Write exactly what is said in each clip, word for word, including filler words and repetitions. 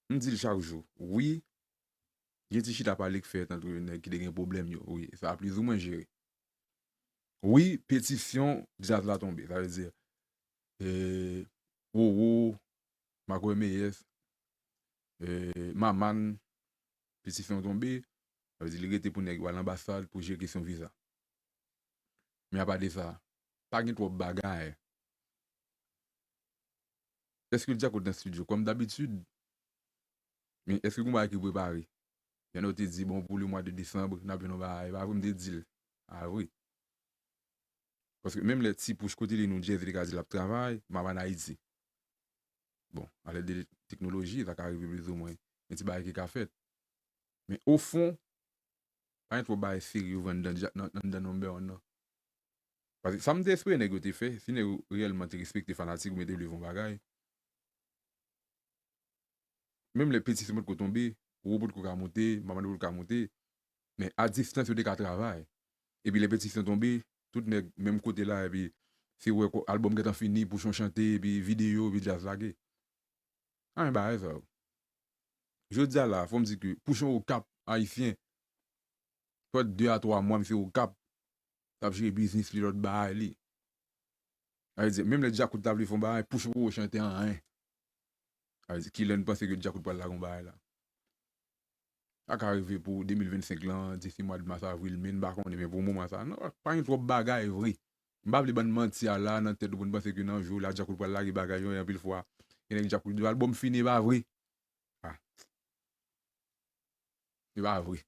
m di l chak jou, wi, gen ti chita pale k fèt ant nèg ki te gen pwoblèm yo, wi, sa plizoumwen jere. Wi, petisyon djaz la tonbe, sa vle di, e, Roro, Marco M A S, e, Maman, petisyon tonbe, sa vle di li rete pou nèg yo al anbasad pou jere kesyon viza. Men apa de sa, pa gen twòp bagay. Èske Djakout nan estidyo? Kòm dabitid, men èske gen bagay ki prepare? Jan nou te di, bon, pou le mwa de desanm, n ap jwenn yon bagay, pa vre, m te di l, a vre. Paske menm lè Ti Pouch kote li nou Jazz te ka di l ap travay, m ap ann Ayiti. Bon, alè de teknoloji, sa ka rive plizoumwen, gen ti bagay ki ka fèt. Men ofon, pa gen twòp bagay serye yo vann nan, nan, nan, nan number one nan. Paske sa m te espere nèg yo te fè, si nèg yo reyèlman te respekte fanatik ou mete yo devan bagay, menm lè petisyon potko tonbe, Roro potko ka monte, Maman potko ka monte, men a distans yo te ka travay. Epi lè petisyon tonbe, tout nèg menm kote la, epi se wè albòm gentan fini, Pouchon chante, epi videyo, epi djaz lage. Anyen bagay sa yo. Jodi a la, fò m di ke Pouchon Okap ayisyen, fè de a twa mwa misye Okap, t ap jere biznis li, lòt bagay li. Sa vle di, menm lè Djakout ta vle fè yon bagay, Pouchon poko chante anyen. Sa vle di, kilè n panse ke Djakout pral lage yon bagay la? Sa ka rive pou de mil vennsenk lan, disi mwa de mas, avril, me, n pa konnen, men pou moman sa, non, pa gen twòp bagay vre. M pa vle bann manti a la nan tèt nou pou n panse ke nan jou la, Djakout pral lage bagay yo, anpil fwa, gen nèg Djakout di albòm fini, e pa vre. Ah. E pa vre.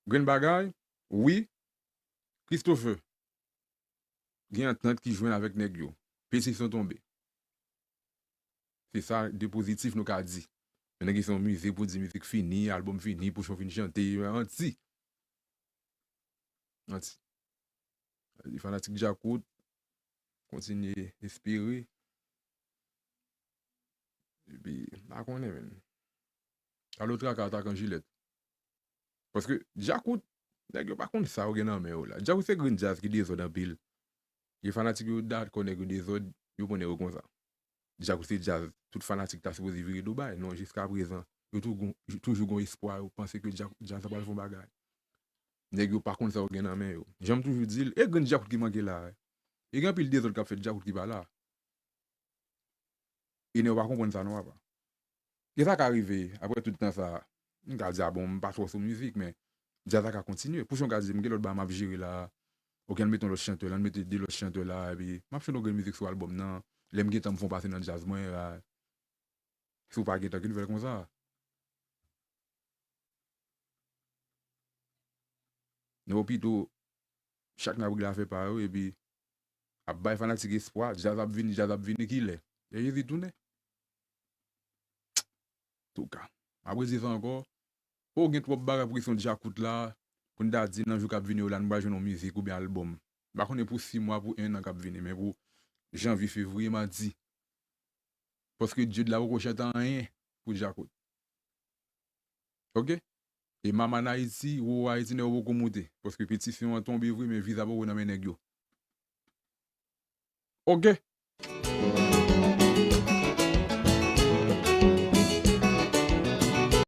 Grenn bagay, wi, Christopher gen antant ki jwenn avèk nèg yo. Petisyon tonbe. Se sa de pozitif nou ka di. Men nèg ki se yon mizik pou di mizik fini, albòm fini, Pouchon fin chante, manti. Manti. Fanatik Djakout, kontinye espere. Epi, m pa konnen, menm. Alo traka atakan Jilèt. Paske Djakout, nèg yo pa konn sa yo gen nan men yo la. Djakout se grenn djaz ki dezòd anpil. Gen fanatik yo dakò nèg yo dezòd, yo pran nèg yo konsa. Djakout se djaz, tout fanatik ta sipoze vire do bay. Non, jiska prezan, yo tou gon, toujou gon espwa, yo panse ke dja-, djaz la pral fè yon bagay. Nèg yo pa konn sa yo gen nan men yo. Jan m toujou di l, e grenn Djakout ki manke la. E gen anpil dezòd k ap fèt, Djakout ki pa la. E nèg yo pa konprann sa non, papa. E sa ka rive, apre tout tan sa, m ka di, a bon, m pa twò sou mizik, men djaz la ka kontinye. Pouchon ka di, m gen lòt bagay m ap jere la. Oke, ann mete yon lòt chantè la, ann mete de lòt chantè la, epi m ap chante yon grenn mizik sou albòm nan. Lè m gen tan, m fè yon pase nan djaz mwen la. Si w pa gen tan, ki nouvèl konsa? Yo pito chak nabri la fè pa yo, epi ap bay fanatik espwa, djaz ap vini, djaz ap vini, kilè? Lè Jezi tounen? Touka. Apre di sa ankò, o gen twòp bagay pou kesyon Djakout la, pou n ta di nan jou k ap vini yo la, nou pral jwenn yon mizik oubyen albòm. M pa konnen pou sis mwa, pou en an k ap vini, men pou janvye, fevriye, m a di. Paske Djed la poko chante anyen pou Djakout. Oke? E Mama ann Ayiti, Roro Ayiti, nèg yo poko moute. Paske petisyon an tonbe vre, men viza poko nan men nèg yo. Oke?